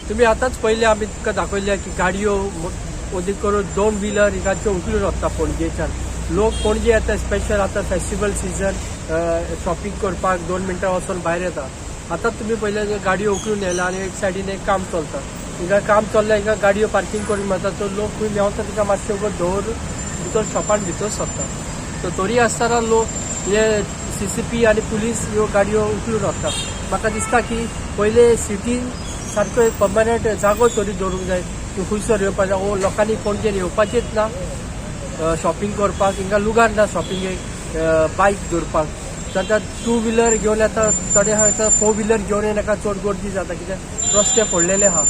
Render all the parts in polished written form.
तुम्ही आतांच पयलें आमी तुमकां दाखयलें की गाडयो अदीक करून दोन व्हिलर हिंगाच्यो उखलून वता पणजेच्यान. लोक पणजे येता स्पेशल आतां फेस्टिवल सिजन शॉपिंग करपाक, 2 मिनटां वचून भायर येता. आतां तुमी पयलें, गाडयो उखलून येयला आनी एक सायडीन एक काम चलता. हिंगा काम चल्लें, हिंगा गाडयो पार्किंग करून वता. तर लोक खंय मेवता तिका मातशें वगत दवरून भितर शॉपान भितर सरता. तर तरी आसतना लोक हे सीसीपी आनी पुलीस ह्यो गाडयो उखलून वता. म्हाका दिसता की पयले सिटीन सारको एक पर्मनंट जागो तरी दवरूंक जाय की खंयसर येवपाक जाय. ओ लोकांनी पणजेन येवपाचेच ना शॉपिंग करपाक. हिंगा लुगार ना शॉपिंगेक बायक दवरपाक. आतां टू व्हिलर घेवन येता थोडे आहा, आतां फोर व्हिलर घेवन येनाका, चड गर्दी जाता कित्याक रस्ते फोडलेले आहा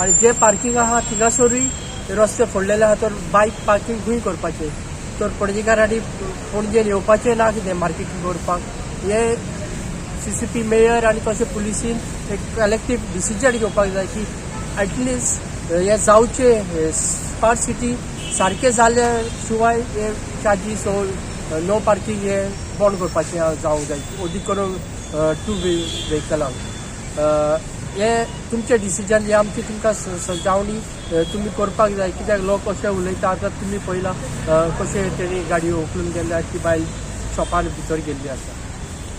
आनी जे पार्किंग आहा थिंगासरूय रस्ते फोडलेले आहा. तर बायक पार्किंग खंय करपाचें? तर पणजेकारांनी पणजेन येवपाचें ना कितें मार्केटींग करपाक? हे सीसीपी मेयर आनी तशें पुलिसीन एक कलेक्टीव डिसिजन घेवपाक जाय की एटलिस्ट हे जावचे. स्मार्ट सिटी सारकें जाल्या शिवाय हे चार्जीस हो नो पार्किंग हे बंद करपाचें जावंक जाय, अदीक करून टू व्हेकलांक. हे तुमचें डिसिजन, हे आमची तुमकां सजावणी तुमी करपाक जाय कित्याक लोक अशें उलयता. आतां तुमी पळयलां कशें तेणी गाडयो उखलून गेल्या, ती बायल शॉपान भितर गेल्ली आसा.